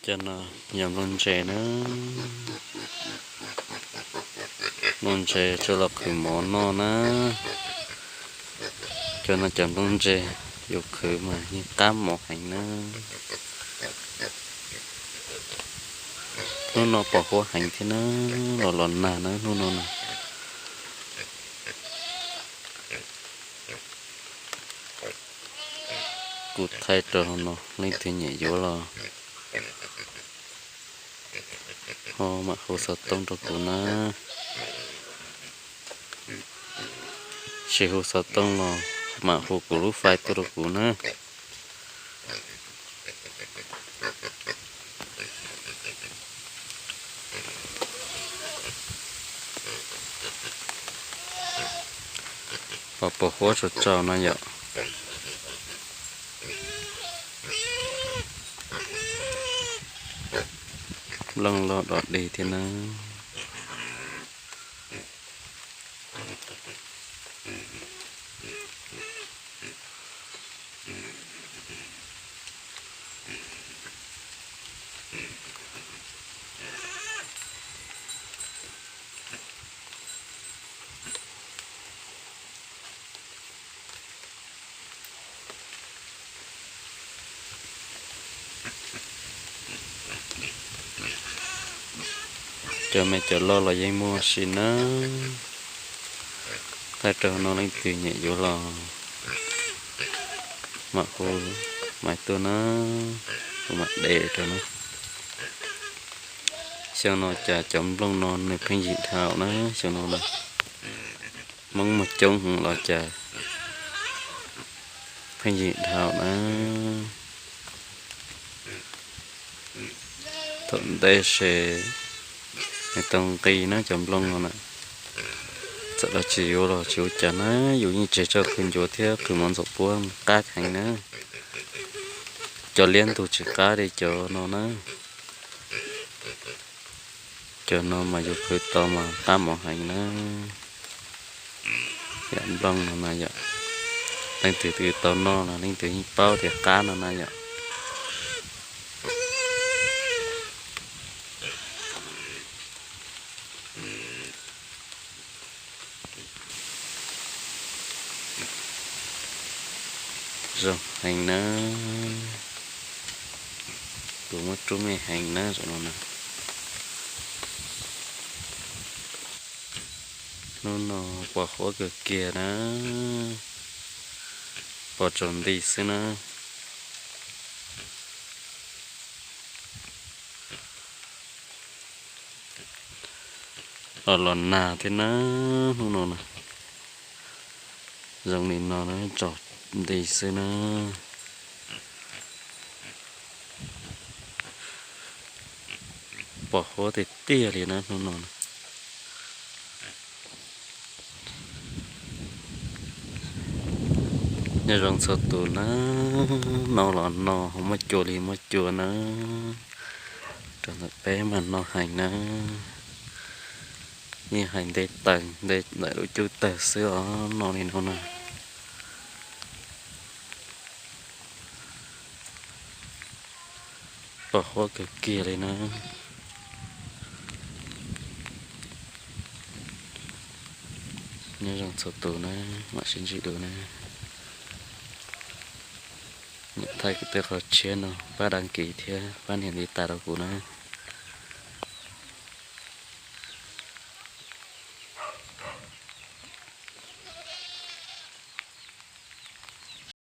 Cov no yog nplooj ntse na, nplooj ntse tso los qhwv mov noj na. Cov no cov nplooj ntse yuav qhwv mas yeej qab mov heev na. Hnub no pom huab heev thiab na, los los nag na hnub no na. Kuv thaij rau hauv no, leej twg nyiam yuav los ho mam hu xov tooj rau kuv na. Tsis hu xov tooj los mam hu kuv lub fai tuaj rau kuv na. Pom pom huab tsaus tsaus no yom. Nplooj loj dog dig thiab na. Cov me cov loj los yeej muaj si na. Thaij rau no leej twg nyiam yuav los mam hu maiv tuaj na, kuv mam de rau na. Xyoo no cas cov nplooj no nws pheej yim dhau na, xyoo no na. Hmoob muaj coob heev los cas pheej yim dhau na. Thaum ntej ces nws tau nqi na cov nplooj no na. Txawm los tsis yuav los tsis ua cas na, yus yeej tseg tso qhwv ncuav thiab qhwv mov ntxuam puab qab heev na. Cov liab ntug tsis qab li cov no na. Cov no mas yus qhwv tau mas qab mov heev na. Yam nplooj no na yom, leej twg twb tau noj no leej twg yeej paub tias qab no na yom. Zoo heev na, tus muab rub me heev na zoo no na. Hnub no pos huab kawg kiag na, pos tsaus nti xwb na. Los los nag thiab na, hnub no na. Zoo li no na, tsaus nti xwb na. Pos huab tiag tiag li na hnub no na. Nyob zoo txhua tus na, no los no, muaj cua li muaj cua na. Rau ntawm peb mas no heev na. Yeej hais nte taws nte ntawm lub cub tawg xwb os, no li no na. Pos huab kawg kiag li na. Nyob zoo txhua tus na, mam sib ntsib dua na. Niam thaij kuv tej qhov tshiab no pab đăng ký thiab pab nias ntiv tas rau kuv na.